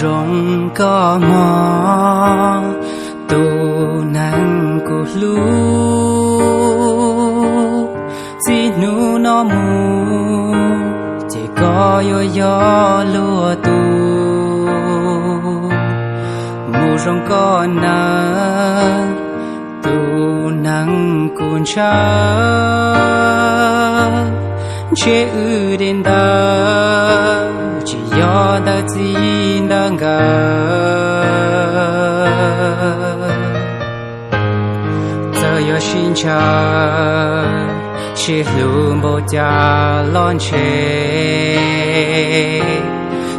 Zoo koj mog, tus neeg kuv hlub, txij hnub no mus ces koj yuav yog luag tus. Mus zoo koj nawb, tus neeg kuv ntshaw, ntshe wb de ntawd tsis yog ntawm txij ntawm nkawm. Txawm yuav sib ntshaw, sib hlub npaum cas los ntshe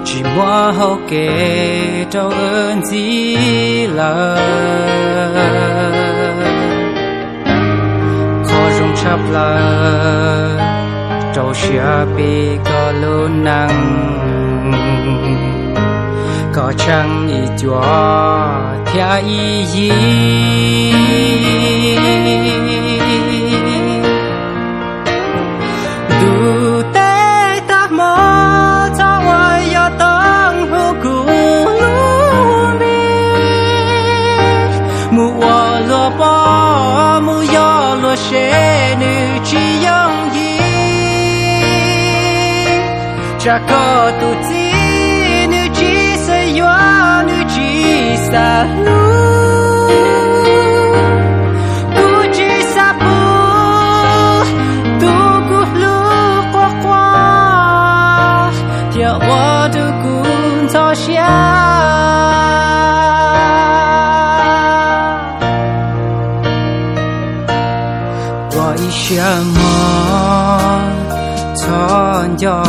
tsis muaj hauv kev rau wb ntxiv lawm. Qhov zoo tshaj plaws rau siab pib koj lub neej, koj tsheej ib cuab thiab ib yig. Ntuj tej tag hmo, txhob ua yog toog hlub kuv lub npe. Mus ua luag pog, mus yog luag sev, nws tsis yooj yim. Tsam koj tus txiv nws tsis xav yuav, nws tsis xav hlub, kuv tsis xav pub tus kuv hlub quaj quaj thiaj ua rau kuv ntxhov siab. Ua ib siab mog, txhob nco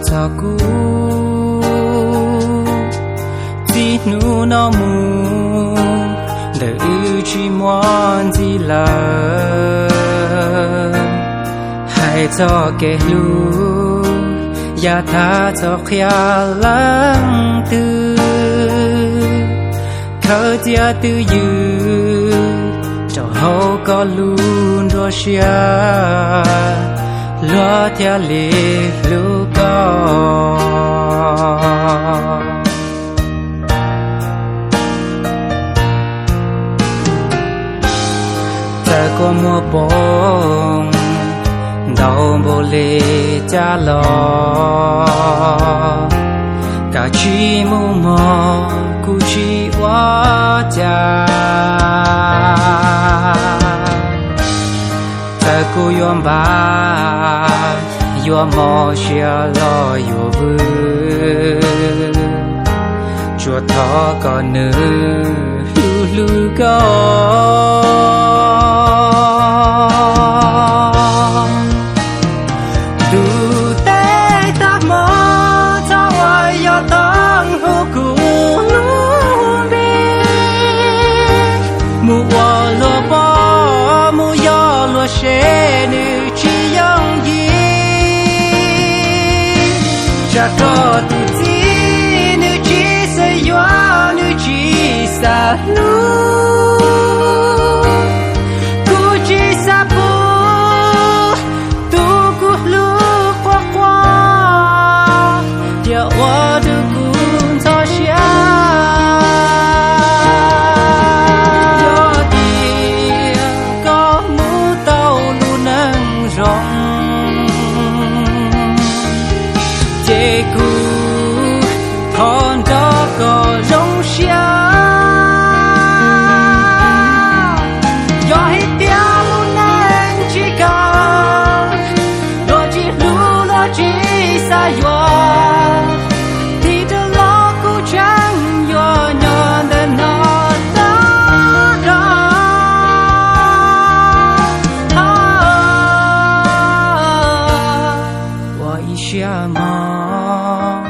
txog kuv. Txij hnub no mus ntawm wb tsis muaj ntxiv lawm. Hais txog kev hlub, yav tag txhob qhia leej twg. Khaws txiaj twj ywm rau hauv koj lub nruab siab, luag thiaj li hlub koj. Txawm kua muag poob ntau npaum li cas los, kav tsij mus mog, kuv tsis ua cas. Txawm kuv yuav npam, yuav mob siab los yuav vwm, tsuas thov kom nws hlub hlub koj. Ntuj tej tag hmo, txhob ua yog toog hlub kuv lub npe. Mus ua luag pog, mus yog luag sev, nws tsis yooj yim. Tsam koj tus txiv nws tsis xav yuav, nws tsis xav hlub, kuv tsis xav pub tus kuv hlub quaj quaj thiaj ua rau kuv ntxhov siab. Yog tias koj mus tau lub neej zoo, ces kuv thov nrog koj zoo siab. Yog hais tias lub neej tsis kam, luag tsis hlub, luag tsis xav yuav, tig rov los kuv tseem yuav nyob ntawm no tag nrho. Ua ib siab mog,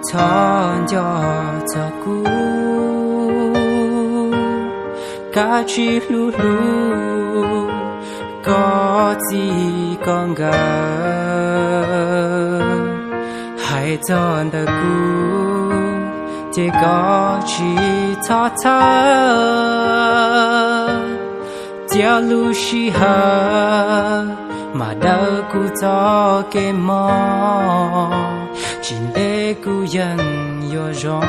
txhob nco txog kuv, kav tsij hlub hlub koj txij koj nkawm. Hais txog ntawm kuv ces koj tsis txhob txhawj, cia lub sij hawm mam daws kuv txoj kev mob, tsis ntev kuv yeej yuav zoo.